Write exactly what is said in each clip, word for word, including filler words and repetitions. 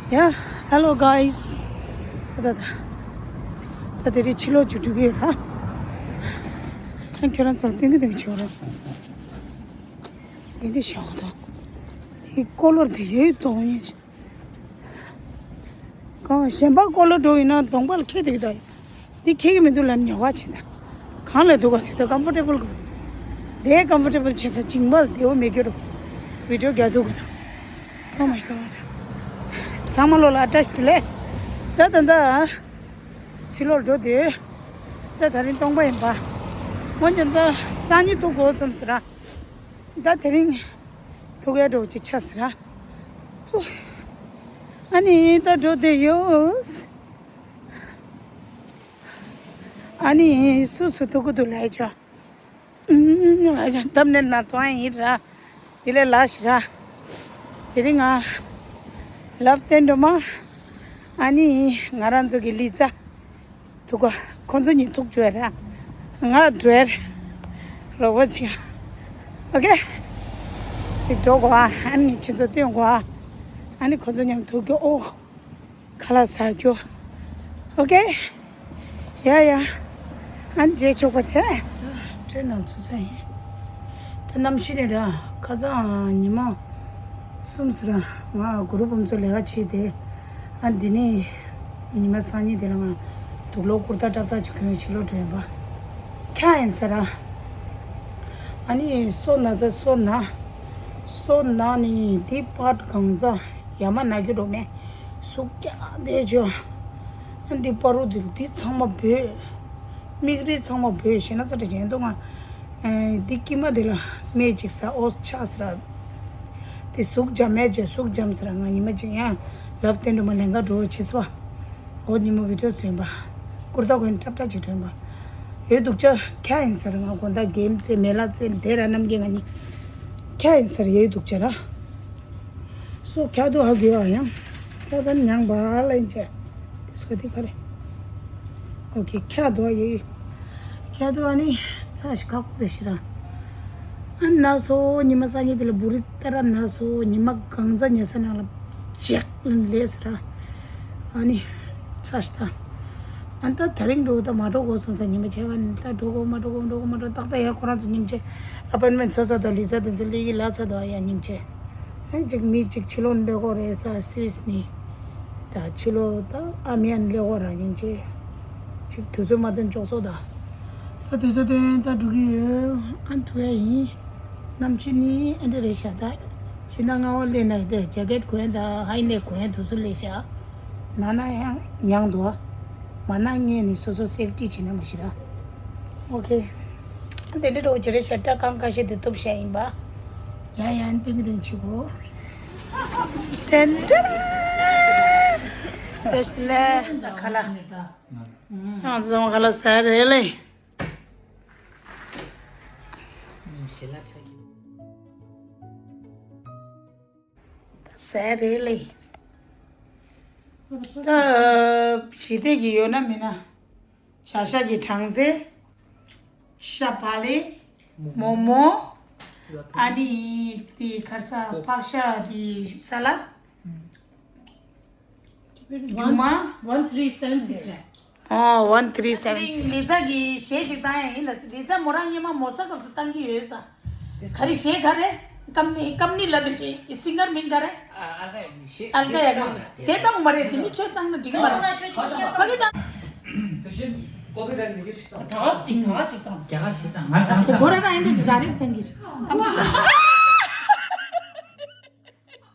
Yeah, hello guys. ད་ད་ད་ད་དེ་རིང་ཕྱི་ལོགས་ཅིག་འགྲོ་གི་ཡོད་ར། ཨ་ཁྱོད་རང་ཚོར་སྟོན་གི་འདུག་ཆོག་ར། དེ་འདི་ཤོག་ད། དེ་ཀོ་ལོར་དེ་ཡོད་དོ་ཡིན། གང་གཞན་པ་ཀོ་ལོར་འགྲོ་ཡིན་ན་གདོང་པ་ལ་ཁེལ་དེ་གི་ད། འདི་ཁེག་གི་མི་འདུག་ལབ་ཉོ་བ་བྱེད་ན། གང་ལ་འདུག་ག་དེ་ད་ཀམ་ཕོར་ཊེ་བལ་གི། དེ་ཀམ་ཕོར་ཊེ་བལ་བྱེད་ས་ཅིང་མལ་དེ་བོ་མེད་རྒྱུ་རུ། བི་ཌི་ཡོ་རྒྱག་འདུག་ག་ད། Oh my god. ཚང་མ་ལོ་ལ་ཨ་ཏྲ་ཤི་ལེ། ད་ད་ད། ཕྱི་ལོགས་འགྲོ་དུས། ད་ད་རིང་སྟོང་པ་ཡིན་པ། སྔོན་ཆད་ད་སང་ཉིན་ཐུག་དགོས་བསམ་ཟེར་ར། ད་དེ་རིང་ཐུག་ཡ་འགྲོ་ཅིག་ཆགས་ཟེར་ར། ཧུ། ཨ་ནི་ད་འགྲོ་དུས་ཡོད། ཨ་ནི་སུ་སུ་ཐུག་གི་འདུག་ལབ་ཆོག་ཨུམ། ཨ་ཅག་གཏམ་ནས་ན་ཐོང་ཡིན་ར། དེ་ལས་ལ་ཞི་ར། དེ་རིང་ང་། ལབ་བསྟན་འགྲོ་མ། ཨ་ནི་ང་རང་ཚོ་གི་ལི་ཙ། ཐུག་ག་ཁོང་ཚོ་གཉིས་ཐུག་བཅོས་ར། ང་བྲོས། རོགས་པ་བྱེད། ཨོ་ཁེ། ཅིག་འགྲོ་གོ་ཨ། ཨ་ནི་ཁྱེད་ཚོ་སྟོན་གོ་ཨ། ཨ་ནི་ཁོང་ཚོ་མཉམ་ཐུག་གི་ཨོ། ཁ་ལག་ཟ་རྒྱུ། ཨོ་ཁེ། ཡ་ཡ། ཨ་ནི་རྗེས་ཆོག་པ་བྱས། ཁྲོད་ནང་ཚུད་ས་ཡིན། ད་གནམ་གཤིས་ནི་ར། ཁ་སང་ཉི་མ་གསུམ་ཙམ་ར། ང་གུ་རུ་བུམ་ཚོ་ལས་ཀ་བྱས་ཏེ། ཨ་འདི་ནི། ཉི་མ་སང་ཉིན་དེ་ལ་ང་། དུག་ལོག་ཀུར་ཏ་ཏག་ཏག་ཅིག་གོན་ཕྱི་ལོགས་འགྲོ་ཡིན་པ། ཁྱ་ཡིན་ས་ར། ཨ་ནི་སོ་ན་ཚ་སོ་ན། སོ་ན་ནི་འདི་པར་གང་ཚ་ཡ་མ་ན་རྒྱུ་འགྲོ་མེད། ཟུག་རྒྱག་དེ་ཅོ། ཨ་འདི་པ་རུ་འདི་འདི་ཚང་མ་བོད། མིག་རིལ་ཚང་མ་བོད་ཞེ་ན་ཚ་དྲ་ཞེན་འདུག་ང་། ཨེ་འདི་ཀི་མ་དེ་ལ་སྨད་ཅིག་ས་ཨོས་ཆ་ས་ར། དེ་ཟུག་འཇམ་མེད་ཅོ་ཟུག་འཇམ་ས་ར་ང་ཉི་མ་ཅིག་ཡང་ལབ་བསྟན་འགྲོ་མ་ལེན་ག་འགྲོ་ཆེ་ས་བ། འོ་ཉི་མ་བི་ཌི་ཡོ་བཟོས་པ། ཀུར་ཏ་གོན་ཏྲབ་ཏྲ་ཅིག་གྲོན་པ། ཡོད་སྡུག་ཅག་ཁྱ་ཡིན་ས་ར་ང་གོན་ད་གེམ་ཙེ་མེ་ལ་ཙེ་དེ་ར་རྣམ་རྒྱལ་ང་ཉི། ཁྱ་ཡིན་ས་ར་ཡོད་སྡུག་ཅག་ར། སོ་ཁྱ་དུ་ཧ་གི་ཡ་ཡང་། ཁྱ་ད་ཉང་བ་ལ་ཡིན་ཅེ། དེ་སོ་དེ་ག་རེ། ཨོ་ཁེ་ཁྱ་དུ་ཨ་ཡེ། ཁྱ་དུ་ཨ་ནི་ཚ་ཞིག་ཁག་པོ་རེད་ཤི་ར། ཨ་ན་སོ་ཉི་མ་སང་ཉིན་དེ་ལ་བུ་རི་ཏ་ར་ན་སོ་ཉི་མ་གང་ཚ་ཉལ་ས་ནང་ལ་ཅེག་ལས་ཟེར་ར། ཨ་ནི་ཚ་ཞིག་ད། ཨ་ད་ད་རིང་འགྲོ་ད་མ་འགྲོ་གོ་སོང་ད་ཉི་མ་བྱས་པ་ནི་ད་འགྲོ་གོ་མ་འགྲོ་གོ་འགྲོ་གོ་མ་འགྲོ་ཏག་ཏག་ཡ་ཁོ་རང་ཚོ་སྙིང་རྗེ། ཨ་པོན་མེན་སོ་སོ་ད་ལི་ས་དེ་ཚོ་ལི་གི་ལ་ཚ་དོ་ཡ་སྙིང་རྗེ། ཨ་ཅིག་མི་ཅིག་ཕྱི་ལོགས་འགྲོ་གོ་རེད་ས་སུས་ནི། ད་ཕྱི་ལོགས་ད་ཨ་མི་ཨན་ལེ་གོ་ར་སྙིང་རྗེ། ཅིག་དུས་ཚོད་མ་ཐོན་ཅོག་ཚོ་ད། ད་དུས་ཚོད་ཐོན་ད་འགྲོ་གི་ཡོད་ཨ་ཐུ་ཡ་ཡིན། གནམ་གཤིས་ནི་ཨ་འདྲ་རེད་ཤག་ད། ཕྱི་ནང་སྔ་བ་ལས་ན་ཡི་དེ་ཇེ་ཀེད་གོན་ད་ཧའི་ནེག་གོན་དུས་ཚོད་ལས་ཤག་ན་ན་ཡང་མྱང་འདུག་ཨ། མ་ན་ངས་ནི་སོ་སོ་སེབ་ཊི་བྱེད་ན་མ་ཤི་ར། ཨོ་ཁེ། དེ་འདྲ་འགྲོ་གི་རེད་ཤག་ད་གང་ཁ་ཤས་དེ་ཐུབ་ཤག་ཡིན་པ། ཡ་ཡ་ཏིང་ཏིང་ཆི་གོ། དེ་འདྲ། བེས་ལེ། ཁ་ལ། ང་ཚོ་ཁ་ལ་ཟ་རེད་ལེ། ཟ་རེད་ལེ། ད་ཞི་བདེ་གི་ཡོད་ན་མིན་ན། བྱ་ཤ་གི་གྲང་ཚལ། ཤ་བག་ལེབ། མོག་མོག་ཨ་ནི་དེ་ཁར་ས་ཕག་ཤ་དེ་ས་ལ། རྒྱུ་མ། One three seven six རེད། ཨོ། One three seven six ལི་ཙ་གི་གཞས་ཅིག་བཏང་ཡ་ཡིན་ལ། ལི་ཙ་མོ་རང་སྔོན་མ་མོ་ས་སྐབས་སུ་བཏང་གི་ཡོད་ས། ག་རེ་གཞས་ག་རེ། ཀམ་ནི་ཀམ་ནི་ལ་དེ་གཞས་སིང་གར་མིང་ག་རེ། ཨལ་ག་ཡག་ནི་དེ་བཏང་མ་རེད། དེ་ནི་ཁྱོད་བཏང་ན་འགྲིག་གི་མ་རེད། ཕ་གི་བཏང་། ག་ག་ཅིག་ག་ག་ཅིག་བཏང་། རྒྱ་གར་ཞིག་བཏང་། ང་བཏང་ས། གོ་ར་ར་ཨེ་འདྲ་འདྲ་རེད་བཏང་གི་རེད། ཀམ་ཅིག་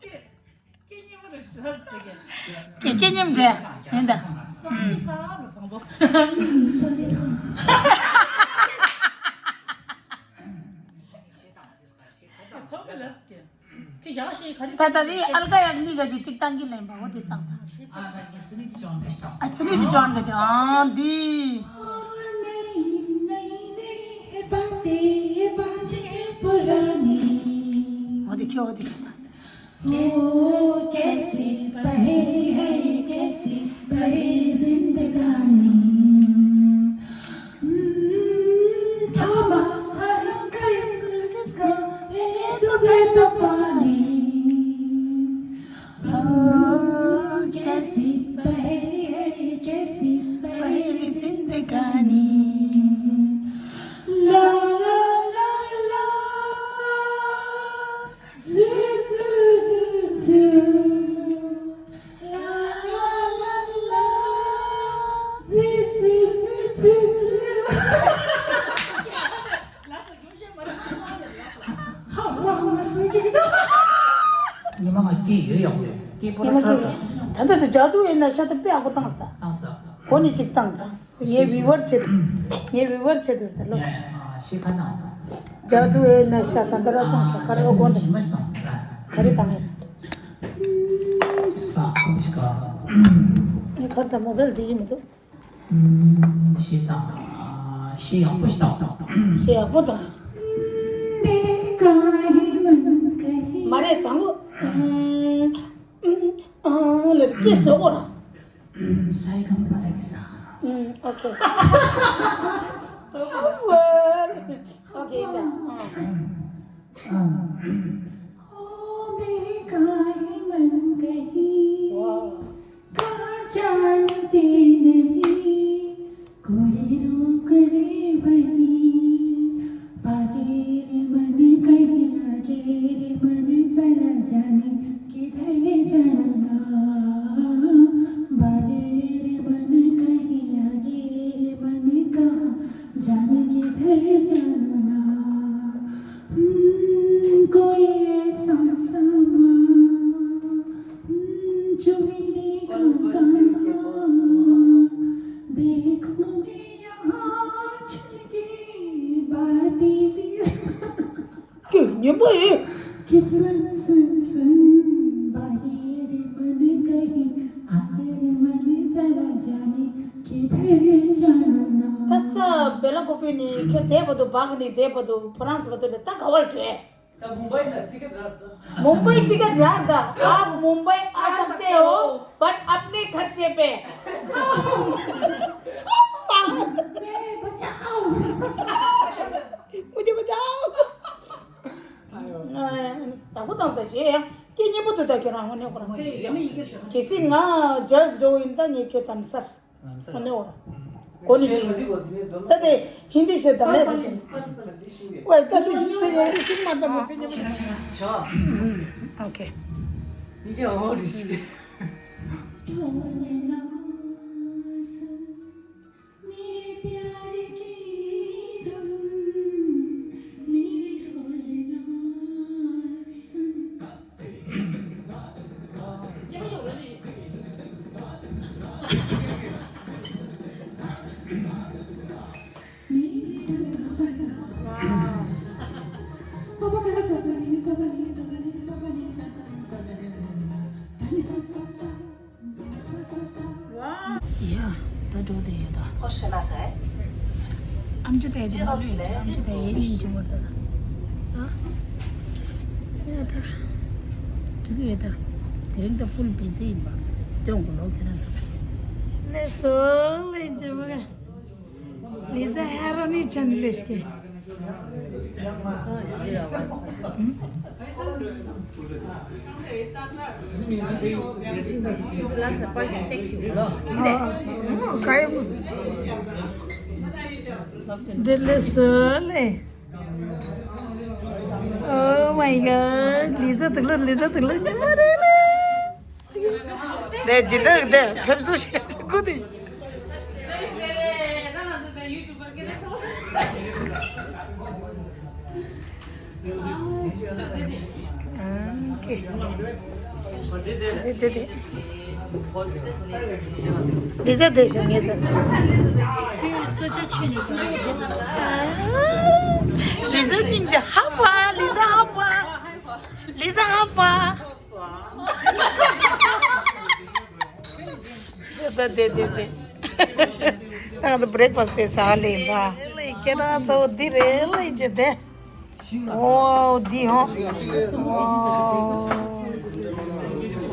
སྐད་སྙན་མོ་རེད་ཤག་སྐད་སྙན་མོ་རེད་མིན་ད། ད་ད་རེས་ཨལ་ག་ཡག་ནི་ག་ཅིག་ཅིག་བཏང་གི་ལེན་པ་འོ་དེ་བཏང་ད། ཨ་སུ་ནི་དི་ཇོན་ག་ཅིག་ཨ་འདི། འོ་དེ་ཁྱོད་འོ་དེ་ཅིག་བཏང་། ओ कैसी पहेली है ये, कैसी पहेली जिंदगानी। हम्म, थामा है इसका इश्क, किसका, ये तो बेटा पानी। ओ ད་ལྟ་དུ་ཇ་དུ་ཨེ་ན་ཤ་ད་དཔེ་ཨ་ཁོ་བཏང་ས། གོ་ནི་གཅིག་བཏང་ད། ངའི་བི་ཝར་ཆེད་དུ། ངའི་བི་ཝར་ཆེད་དུ་ད་ལོ། ཇ་དུ་ཨེ་ན་ཤ་ད་ད་ར་བཏང་ས་ག་རེ་ཨོ་གོ་འདི། ག་རེ་བཏང་ཡ། ངའི་ཁར་ད་མོ་བེལ་དེ་ཡིན་མི་འདུག་ཞེས་དང་། ཞེས་ཡག་པོ་ཞིག་དང་། ཞེས་ཡག་པོ་དང་། མ་རེད་དང་པོ། ཨ་ལ་སྐད་བཟོ་དགོས་ར། ས་ཡི་གམ་པ་ལ་གི་ས། ཨོ་ཁེ། ཨོ་ཁེ་ཡིན་ད། ཨ། ཨོ་མེ་ག་ཧི་མན་ག་ཧི། ཝའོ། कहाँ जाने दे नहीं, कोई रोक ले वही। भागे रे मन कहीं, आगे रे मन चला जाने, किधर जाना। भागे रे मन कहीं, आगे रे मन कहाँ जाने, किधर जाना। हम्म, कोई ऐसा समा, हम्म, जो मिलेगा कहाँ? देखो मैं यहाँ चल के बातें भी क्यों नहीं बोले? कि सुन, सुन, सुन, बाहर मन कहीं, आगे मन चला जाने, किधर जाना। ད་ས་བེ་ལ་ཀོ་པི་ནི་ཁྱོད་དེ་བ་དུ་བག་ནི་དེ་བ་དུ་ཕ་རན་སི་བ་དུ་ད་ག་བར་བྲོས། ད་མུམ་བྷའི་ལ་ཊི་ཀེ་ཊི་རག་ད། मुंबई टिकट रहा था। आप मुंबई आ सकते हो, but अपने खर्चे पे। मुझे बचाओ। ད་གོ་དང་ད་ཞེ་ཡང་སྐད་སྙན་པོ་དུ་ད་ཁྱོད་རང་ངོ་ནས་ཁོ་རང་གལ་སྲིད་ང་ཇཱཇ་འགྲོ་ཡིན་ད་ངས་ཁྱོད་དམ་སར། ཨ་ནི་འོ་ར། གོ་ནི་ཅི། ད་དེ་ཧིན་དི་ཞེས་དམ་ལས་རེད། ཝེ་ད་དུ་ཅི་ཚེ་ཡ་རི་ཅིག་མ་དམ་མོ་ཚེ་ཉམས། ཨོ་ཁེ། འདི་འོ་རི་ཤི། ཡ། ད་འགྲོ་དེ་ཡོད་ད། ཨམ་ཅོག་དེ་དེ་མ་ལུས་ཅིག་ཨམ་ཅོག་དེ་ཡེ་ཉིན་གྱི་བར་ད་ད། ཡ་ད། འགྲིག་ཡོད་ད། དེ་རིང་ད་ཕུལ་བི་ཛི་ཡིན་པ། སྟོན་དགོས་ལོ་ཁྱེད་རང་ཚོ། ལེགས་སོ་ལེགས་ཅེ་མ་ག་ལི་ཛ་ཧེ་རོ་ནི་ཅན་ལེ་ཤ་ཀེ། འདི་ལས་སོ་ལེ། Oh my god. ལི་ཛ་དུག་ལོ། ལི་ཛ་དུག་ལོ། ཉི་མ་རེ་ལེ། དེ་ཇི་ལྟར་དེ་ཕེབས་བསུ་ཞིག་ཅིག་དགོས་ཏེ། ཨང་ཀི། དེ་དེ་དེ། ལི་ཛ་དེ་ཞིག་ངེས་ཟེར། ལི་ཛ་སྙིང་རྗེ་ཧ་པ། ལི་ཛ་ཧ་པ། ལི་ཛ་ཧ་པ། ཤ་ད་དེ་དེ་དེ། ད་ང་ཚོ་བྷི་རེག་ཕ་སི་དེ་ཟ་ལེ་བ། སྐད་གྲགས་གཙོ་བོ་འདི་རེད་ལེ་ཅེ་དེ། ཨོ་འདི་ཧོ། ད་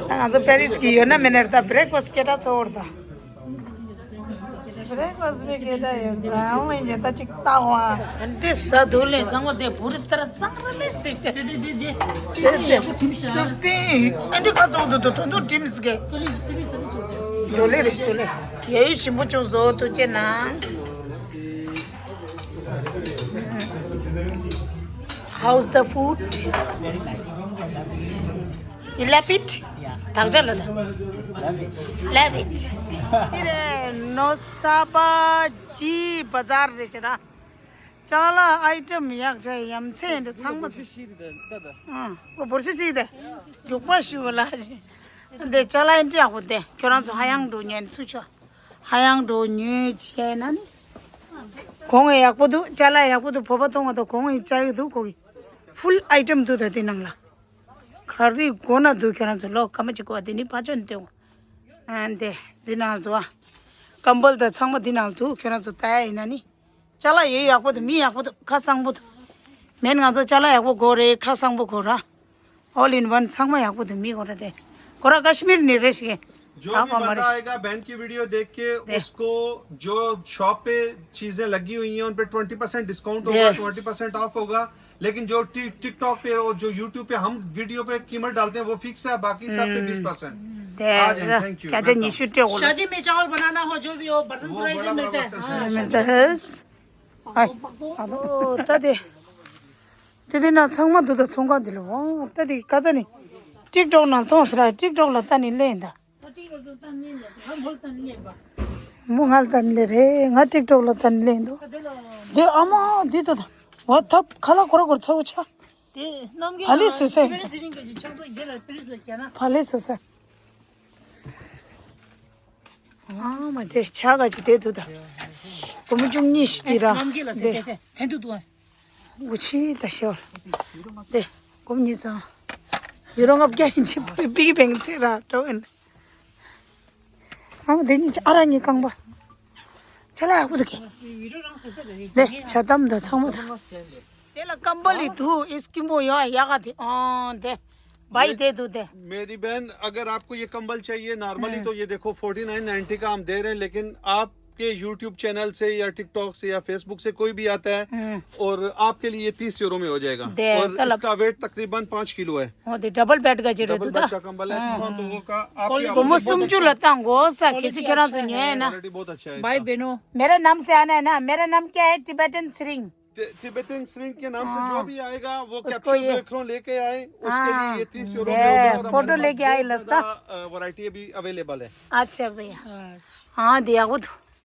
ང་ཚོ་པེ་རི་སི་གི་ཡོད་ན་མེད་ན་རེད་ད་བྷི་རེག་ཕ་སི་སྐད་གྲགས་གཙོ་བོ་རེད་ད། བྷི་རེག་ཕ་སི་བའི་སྐད་གྲགས་ཡོད་ད། ཨོ་ལེ་ཉེ་ད་ཅིག་ལྟ་བ། ཨ་འདྲེ་ཟ་འདུག་ལེ་ཚང་མ་དེ་བུ་རི་ལྟར་གཙང་ར་ལེ་སི་སྟེ། དེ་དེ་དེ་དེ། སུ་པིན་ཨ་འདྲེ་ཁ་ཚོགས་འདུག་ད་ད་དུ་ཁྲིམས་སི་ཀེ། ཇོ་ལེ་རེ་ཞོ་ལེ། ཡེ་ཡི་ཞིམ་པོ་ཅུང་བཟོ་ཐུགས་རྗེ་གནང་། How's the food? Very nice. Love it. You love it? Yeah. ཐག་ཆོད་ལ་ད། Love it. Love it. འདི་རེད་ནོ་ས་པ་ཇི་བ་ཛར་རེད་ཤག་ར། ཅ་ལག་ཨའི་ཊམ་ཡག་ཆ་ཡ་མཚན་འདི་ཚང་མ། འོ་འབོར་ཆེ་ཅིག་དེ། རྒྱུག་པ་ཞུ་ལ། འདི་ཅ་ལག་འདི་ཡག་པོ་འདི་ཁྱོད་རང་ཚོ་ཧ་ཡང་འགྲོ་ཉན་ཚུ་ཆོ། ཧ་ཡང་འགྲོ་ཉོས་བྱས་ན་ནི། གོང་ཡག་པོ་འདུག་ཅ་ལག་ཡག་པོ་འདུག་བོད་པ་མཐོང་བ་དང་གོང་ཡི་ཅ་ཡུ་འདུག་གོ་གི། ཕུལ་ཨའི་ཊེམ་འདུག་ད་འདི་ནང་ལ། ག་རེ་དགོས་ན་འདུག་ཁྱོད་རང་ཚོ་ལོ་སྐར་མ་གཅིག་གོ་བ་འདི་ནི་ཕ་ཆོས་ནི་སྟོན། ཨ་འདི་འདི་ནང་འདུག་ཨ། ཀམ་བལ་དང་ཚང་མ་འདི་ནང་འདུག་ཁྱོད་རང་ཚོ་ལྟ་ཡ་ཡིན་ན་ནི། ཅ་ལག་ཡོད་ཡག་པོ་འདུག་མི་ཡག་པོ་འདུག་ཁ་གསང་པོ་འདུག་མེད་ང་ཚོ་ཅ་ལག་ཡག་པོ་དགོས་རེད་ཁ་གསང་པོ་དགོས་ར། All in one ཚང་མ་ཡག་པོ་འདུག་མི་དགོས་ར་དེ། དགོས་ར་ཀ་ཤི་མིར་ནས་རེད་ཞིག जो भी बंदा आएगा बहन की वीडियो देख के, उसको जो शॉप पे चीजें लगी हुई हैं उन पे ट्वेंटी परसेंट डिस्काउंट होगा, ट्वेंटी परसेंट ऑफ होगा। लेकिन जो टिकटॉक पे और जो यूट्यूब पे हम वीडियो पे कीमत डालते हैं वो फिक्स है, बाकी सब पे बीस परसेंट। आ जाए। Thank you. शादी में चावल बनाना हो, जो भी हो, बर्तन वो बड़ा बड़ा बर्तन है। ཨ་ད་དེ། དེ་དེ་ན་ཚང་མ་འདུག་ད་ཚོང་ཁང་འདི་ལ་འོང་ད་དེ་ཀ་ཙ་ནི། ཊིག་ཊོག་ནང་མཐོང་སོང་ར་ཊིག་ཊོག་ལ་ལྟ་ནི་ལེན་ད། མོ་ང་ལ་ལྟ་ནི་ལེན་རེད་ང་ཊིག་ཊོག་ལ་ལྟ་ནི་ལེན་འདུག་དེ་ཨ་མ་འདི་ད་ད། འོ་ཐབ་ཁ་ལག་གོ་ར་གོ་ར་ཚ་བོ་ཆ། ཕ་ལེ་སོ་སོ། ཕ་ལེ་སོ་སོ། ཨ་མ་དེ་ཆ་ག་ཅི་དེ་འདུག་ད། སྒོར་མོ་བཅུ་གཉིས་ཤིག་དེ་ར། དེ། དེ་འདུག་འདུག་འུ་ཆི་ད་ཤོར། དེ། སྒོར་མོ་གཉིས་ཚང་། ཡུ་རོ་ལྔ་བརྒྱ་ཡིན་ཅི་པི་གི་བེང་ཚེ་ར་འགྲོ་ཨིན། ཨ་མ་དེ་གཉིས་ཨ་ར་གཉིས་རྐང་པ། ཆ་ལག་ཡག་པོ་འདུག་གི། དེ་ཇ་དམ་ད་ཚང་མ་ད། དེ་ལ་ཀམ་བལ་ལི་འདུག་ཨིས་ཀི་མོ་ཡོད་ཡག་ག་དེ་ཨང་དེ། भाई ये दे दो दे। मेरी बहन, अगर आपको ये कंबल चाहिए, नॉर्मली तो ये देखो फोर्टी नाइन नाइन्टी का हम दे रहे हैं, लेकिन आपके यूट्यूब चैनल से या टिकटॉक से या फेसबुक से कोई भी आता है, और आपके लिए तीस यूरो में हो जाएगा। दे, और तलब। इसका वेट तकरीबन पाँच किलो है। हाँ, दे, डबल बेड का जरूरत डबल बेड का कंबल है। हाँ, तो वो का आपकी तो आवाज़ बहुत मुसुम अच्छा जो है। लता को सा किसी क्वालिटी तरह अच्छा से नहीं है है। ना। क्वालिटी बहुत अच्छा है भाई इसका। बहनों। मेरे नाम से आना है ना, मेरा नाम क्या है? टिबेटन सिरिंग। ति-, तिब्बतन सिरिंग के नाम से जो भी आएगा, वो उसको कैप्सूल ये दो एक लेके आए, उसके लिए ये तीस यूरो में होगा। और हमारे फोटो पास लेके आए बहुत लस्ता। ज़्यादा, अ, वैरायटी अभी अवेलेबल है। अच्छा भैया। हाँ, दिया वो तो।